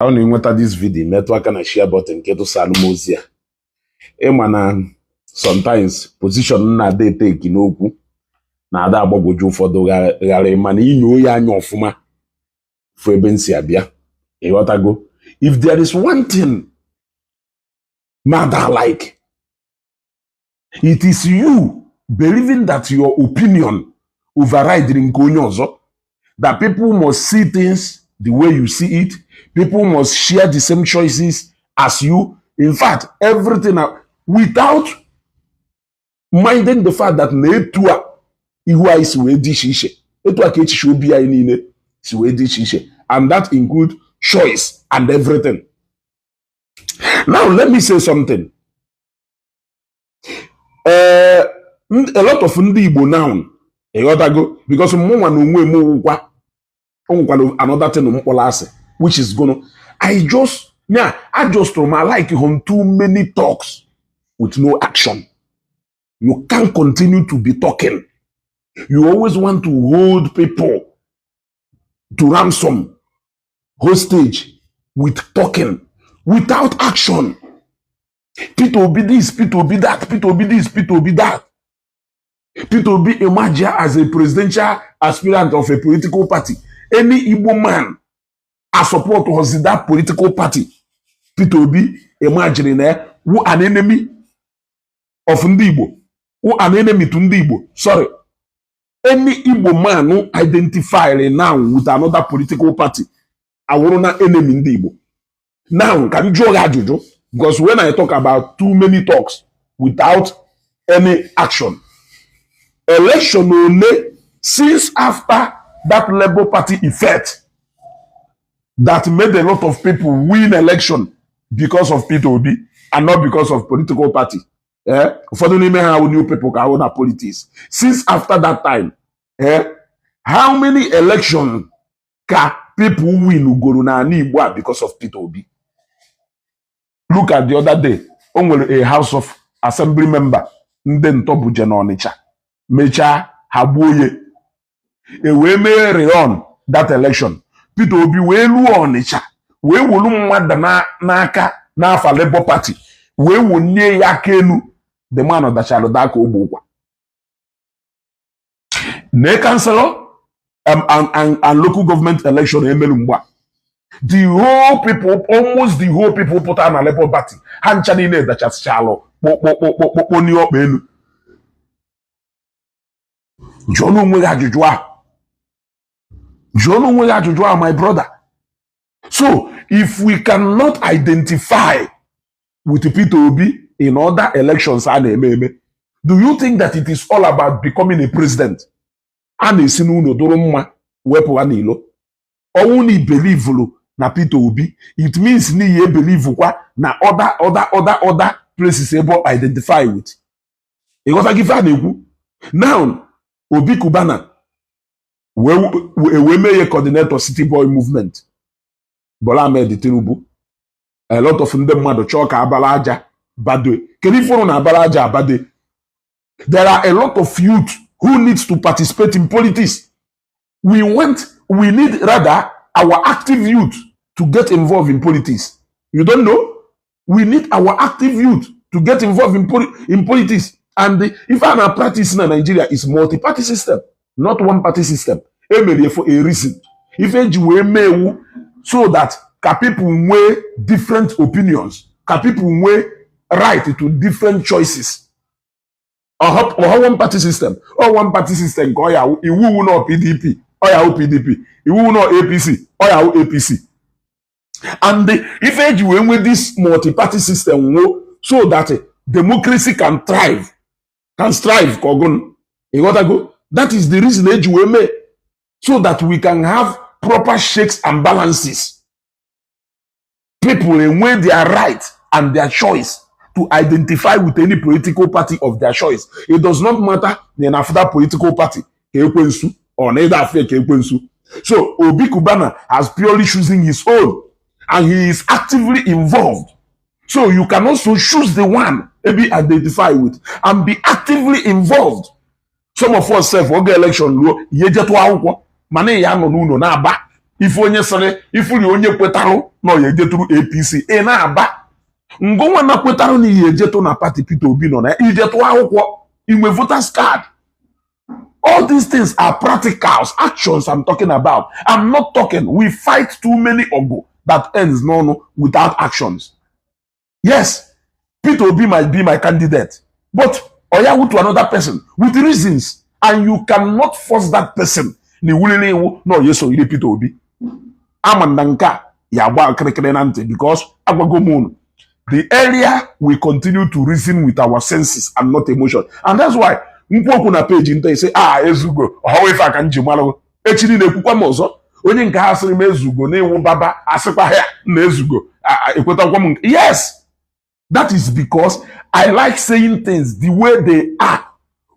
Ọ na ịnweta this video, metụ aka na share button nke tụsalụ m ozi a. Ịma na sometimes position m na-ada eteki n'okwu na-ada agbagwoju ụfọdụ ghara, mana inyo ya anya ọfụma fụ ebe m si abịa. Ịghọtago? If there is one thing mada like, it is you believing that your opinion override nke onye ọzọ, that people must see things the way you see it, people must share the same choices as you, in fact everything, without minding the fact that na etu a ihu anyị si wee dị iche iche, etu a ka echiche obi anyị niile si wee dị iche iche, and that include choice and everything. Now let me say something. A lot of ndị Igbo now, ịghọtago, because mụnwa na onwe m wụkwa, o nwekwara another thing m kpọrọ asị, which is gonna I just, yeah, I just I like him too many talks with no action. You can't continue to be talking. You always want to hold people to ransom, hostage, with talking without action. Peter Obi this, Peter Obi that, Peter Obi this, Peter Obi that. Peter Obi emerge as a presidential aspirant of a political party. Any Igbo man a support was that political party Peter Obi emerged na who an enemy of ndị Igbo, who an enemy to ndị Igbo, sorry. Any Igbo man who identify now with another political party awụrụ na enemy ndị Igbo. Now ka m jụọ gị ajụjụ, because when I talk about too many talks without any action, election ole since after that Labour Party effect that made a lot of people win election because of Peter Obi and not because of political party? Eh? Ụfọdụ n'ime ha wụ new people ka ahụ na politics. Since after that time, eh? How many election ka people win ugoro n'ala Igbo a because of Peter Obi? Look at the other day, o nwere a House of Assembly member ndị ntọbuje n'Ọnịcha, mechaa ha gbuo ya, e wee mee rerun that election. Peter Obi wee luo Ọnịcha, wee wolu mmadụ n'aka n'afa Labour Party, wee wonie ya aka elu. The man dachara daa ka ogbe ụkwa. Nee councillor and local government election emelu mgbe a, the whole people, almost the whole people pụtara na Labour Party, ha ncha niile dachasịchalụ kpokpokpokpokpo n'ọkpa elu. Jụọ n'onwe gị ajụjụ ahụ, jụọ n'onwe gị ajụjụ ahụ, my brother. So if we cannot identify with Peter Obi in other elections a na-eme eme, do you think that it is all about becoming a president? A na-esi n'ụlọ dụrụ mma wepụ ha n'ilo. Ọnwụ na ibelivulu na Peter Obi, it means na ihe ebelieve kwa na other other other other places ebe ọ identify with. Ịghọta gị ife a na-ekwu? Now Obi Cubana wee mee ya coordinator City Boy Movement, Bola Ahmed Tinubu. A lot of ndị mmadụ chọọ ka abala aja bado. Kedu ife ụrụ na abala aja abado? There are a lot of youth who needs to participate in politics. We want, we need rather our active youth to get involved in politics. You don't know, we need our active youth to get involved in politics. And if a na practice na Nigeria is multi-party system, not one party system. Emere for a reason. Ife eji wee mee ewu so that ka people nwee different opinions, ka people nwee right to different choices. Ọha one party system ọ one party system ka ọ ya iwu wu nọ PDP, ọ ya wụ PDP, iwu wu nọ APC, ọ ya wụ APC. And ife eji wee nwee this multi-party system nwo so that democracy can thrive, can strive ka ọgụnụ. Ịghọtago? That is the reason eji wee mee, so that we can have proper checks and balances, people enwe their right and their choice to identify with any political party of their choice. It does not matter na ị na-afụta political party ka ekwensu or na ịda afịa ka ekwensu. So Obi Cubana has purely choosing his own and he is actively involved. So you can also choose the one maybe identify with and be actively involved. Some of us sef, oge election ruo, ihe jetụ akwụkwọ mana ya nọ n'ụlọ na-aba. Ife onye sịrị ifuri onye kwetarụ na ọ ya ejetụrụ APC, ị na-aba ngụnwa na kwetarụ na ihe ejetụ na party Peter Obi nọ na ijetụ akwụkwọ inwe voters card. All these things are practicals, actions I'm talking about. I'm not talking. We fight too many ọgụ that ends n'ọnụ without actions. Yes, Peter Obi might be my candidate, but oya to another person with reasons, and you cannot force that person na iwulili iwu na oye sonyere Peter Obi. Ama na nke a ya agba kịrịkịrị na ntị because agwago m unu, the earlier we continue to reason with our senses and not emotion, and that's why nkwu okwu na peji nta ise a ezugo ọhawa ife a ka m ji mara echi niile. Ekwukwa m ọzọ, onye nke ha sịrị m ezugo na ịwụ baba, asịkwa ha na ezugo ekwetakwa m nke. Yes, that is because I like saying things the way they are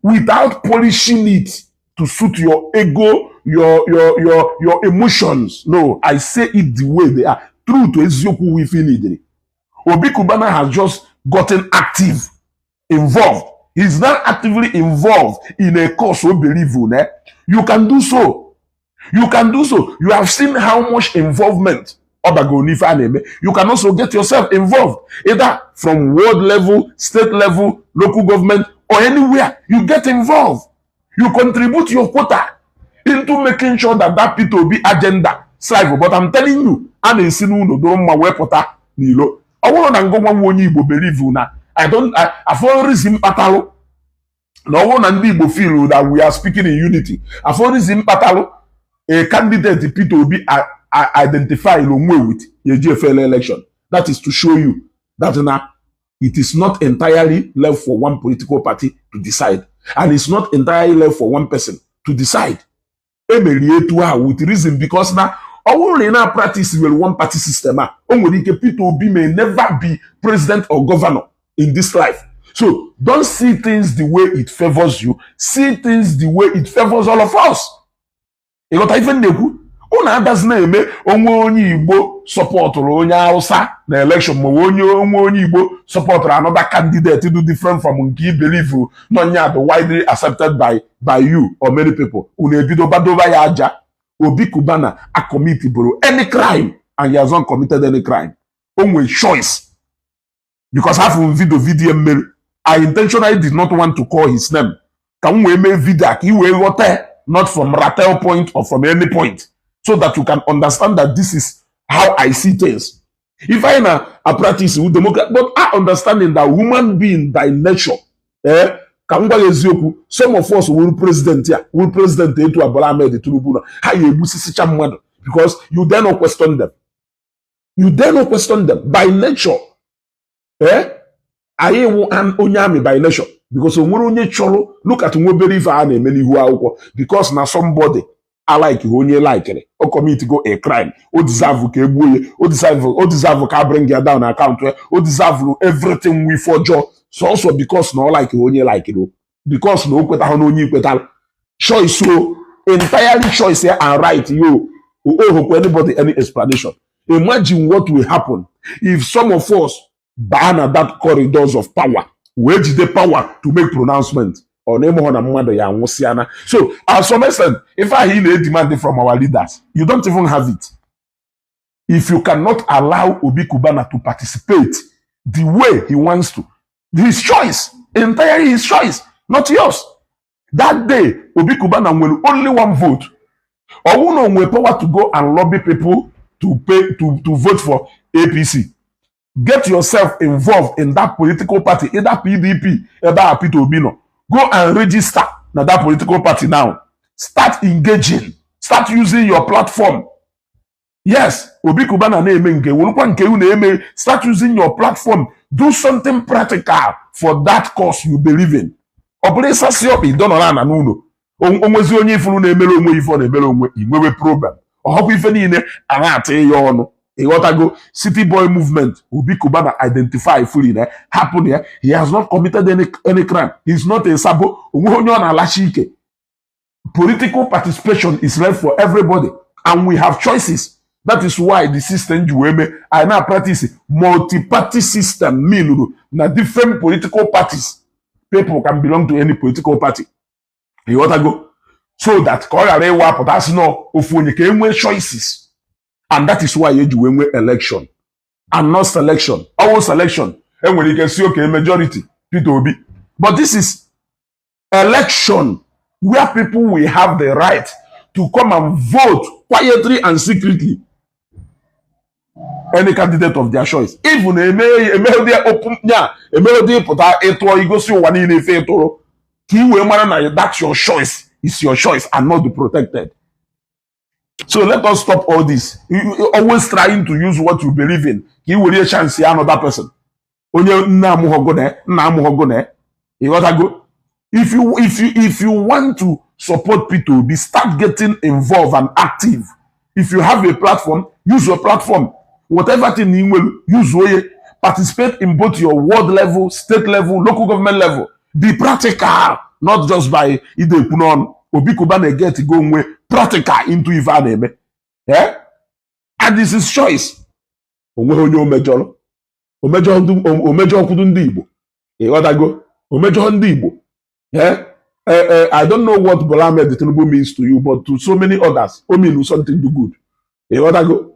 without polishing it to suit your ego, your emotions. No, I say it the way they are. True to eziokwu ife needed. Obi Cubana has just gotten active, involved. He's now actively involved in a cause we believe in. Eh? You can do so. You can do so. You have seen how much involvement Obago n'ife a na-eme. You can also get yourself involved either from world level, state level, local government, or anywhere. You get involved. You contribute your quota into making sure that that Peter Obi agenda thrive. But I'm telling you, a na-esi n'ụlọ doro mma wee pụta n'ilo. Ọ bụrụ na ngụnwa nwa onye Igbo believe na I don't afọ reason kpatalụ na ọ bụrụ na ndị Igbo feel that we are speaking in unity, afọ reason kpatalụ a candidate Peter Obi identify onwe with ya eji efele election. That is to show you that na it is not entirely left for one political party to decide, and it's not entirely left for one person to decide. Emerie etu ahụ with reason because na ọ bụrụ na ị na-practice nwere one party system a, o nwere ike Peter Obi may never be president or governor in this life. So don't see things the way it favors you. See things the way it favors all of us. Ịghọta ife m na-ekwu? Unu adazi na-eme onwe onye Igbo supportụrụ onye Hausa na election, ma onye onwe onye Igbo supportụrụ another candidate do different from nke i believe nọ nya dị widely accepted by you or many people, unu ebido badoba ya aja. Obi Cubana acommit bụrụ any crime, and he has not committed any crime. O nwere choice because afọ m video mmeri. I intentionally did not want to call his name ka m wee mee video a ka ị wee ghọta, not from Ratel point or from any point, so that you can understand that this is how I see things. If I na a practice with democrat, but I understanding that human being by nature, eh, ka m gwa gị eziokwu, some of us wuru president ya, wuru president etu a Bola Ahmed Tinubu na ha ya egbusisicha mmadụ because you dare not question them. You dare not question them by nature. Eh? Anyị wụ onye amị by nature because o nwere onye chọrọ. Look at nwa obere ife a na-eme n'ihu akwụkwọ because na somebody alike onye likere o commit go a crime, o deserve ka egbuo ya, o deserve ka bring ya down account ya, o deserve everything we ọjọọ sọsọ because na ọ like onye likere o, because na o kwetahụ na onye ikwetara choice o entirely choice ya and right yo o ohokwa anybody any explanation. Imagine what will happen if some of us baa na that corridors of power wee jide power to make pronouncement ọ na ịmụhụ na mmadụ ya anwụsịana. So as some extent, ife ahụ ị na-edemand from our leaders, you don't even have it if you cannot allow Obi Cubana to participate the way he wants to. His choice, entirely his choice, not yours. That day Obi Cubana nwere only one vote. Ọ bụrụ na o nwere power to go and lobby people to pay to vote for APC, get yourself involved in that political party, either PDP ebe a Peter Obi nọ. Go and register na that political party now. Start engaging, start using your platform. Yes, Obi Cubana na-eme nke werukwa nke unu eme. Start using your platform. Do something practical for that cause you believe in. Ọ bụrụ ịsasị ọkpa ịdọnọrọ ana n'ụlọ onwezi onye ifuru na-emere onwe ife ọ na-emere onwe inwewe problem ọhọkwa ife niile a na-ata ya ọnụ. Ịghọtago? City Boy Movement, Obi Cubana identify fully na hapụ na ya. He has not committed any crime. He is not a sabo. Onweghị onye ọ na-alachi ike. Political participation is left for everybody, and we have choices. That is why the system ji wee mee anyị na practice multi-party system, mean na different political parties, people can belong to any political party. Ịghọtago? So that ka ọ ghara ịwa apụta asị na ofu onye ka e nwee choices. And that is why eji wee nwee election and not selection. Ọwụ selection, enwere ike si oke majority Peter Obi, but this is election where people will have the right to come and vote quietly and secretly any candidate of their choice. Even eme emeghị open ya, emeghị pụta ịtụọ igosi ụwa niile ife ịtụrụ ka ị wee mara na that's your choice is your choice and not be protected. So let us stop all this. You always trying to use what you believe in ka ị were chance ya another person, onye nne amụghọgo na nna amụghọgo na. Ịghọtago? If you want to support Peter Obi, start getting involved and active. If you have a platform, use your platform. Whatever thing you will use, oye participate in both your ward level, state level, local government level. Be practical, not just by ide ekwu n'ọnụ. Obi Cubana get go onwe practical into ife a na-eme. Eh? And this is choice. Onweghị onye omejọrọ, omejọ kwudu ndị Igbo. Ịghọtago? Omejọ ndị Igbo. Eh? I don't know what Bola Ahmed Tinubu means to you, but to so many others, o mean something do good. Ịghọtago?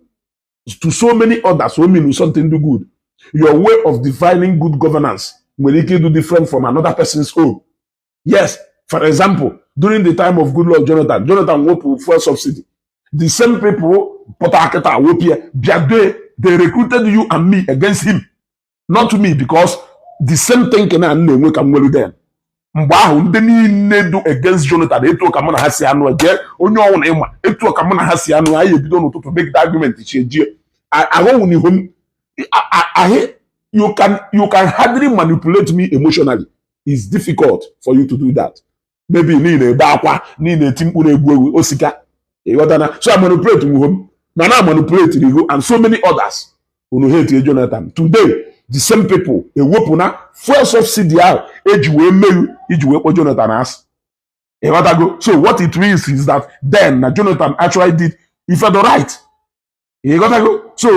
To so many others, o mean something do good. Your way of defining good governance nwere ike do different from another person's own. Yes, for example, during the time of Goodluck Jonathan, Jonathan wepụ fuel subsidy. The same people pụta kịta wepụ ya bịa they recruited you and me against him, not me, because the same thinking na na-enwe ka m nwere then. Mgbe ahụ ndị niile du against Jonathan, etu ka mụ na ha si anụ jee onye ọnwụ na ịma etu ka mụ na ha si anụ, anyị ebido n'ụtụtụ megide argument chi ejie aghọwụ n'ihu m. Ahị you can hardly manipulate me emotionally. It's difficult for you to do that. Maybe n'ihi na-ebe akwa, n'ihi na-eti mkpu na-egwu egwu osika, ịghọtana? So I manipulate m m na na manipulate ihu and so many others. Unu hate Jonathan. Today the same people ewepụ na fuel subsidy ahụ eji wee meyu iji wee kpọ Jonathan asị. Ịghọtago? So what it means is that then na Jonathan actually did ife the right. Ịghọtago? So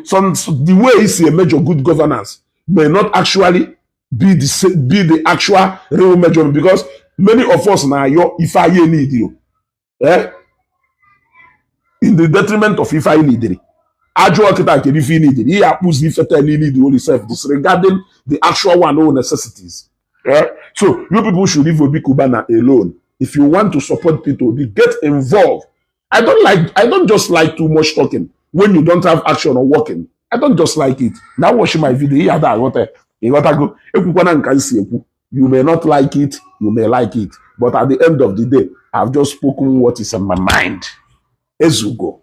some the way isi measure good governance may not actually be the actual real measurement, because many of us na-ayọ ife anyị need, eh, in the detriment of ife anyị neediri. Ajụọ kịta, kedu ife ị neediri? Ihe akpụzi ife ten need only self disregarding the actual one own necessities. Eh? So you people should leave Obi Cubana alone. If you want to support Peter Obi, get involved. I don't just like too much talking when you don't have action or working. I don't just like it. Now watch my video. Ihe ada aghọta, ịghọtago? Ekwukwana nka nsi ekwu. You may not like it, you may like it, but at the end of the day, I've just spoken what is in my mind. Ezugo.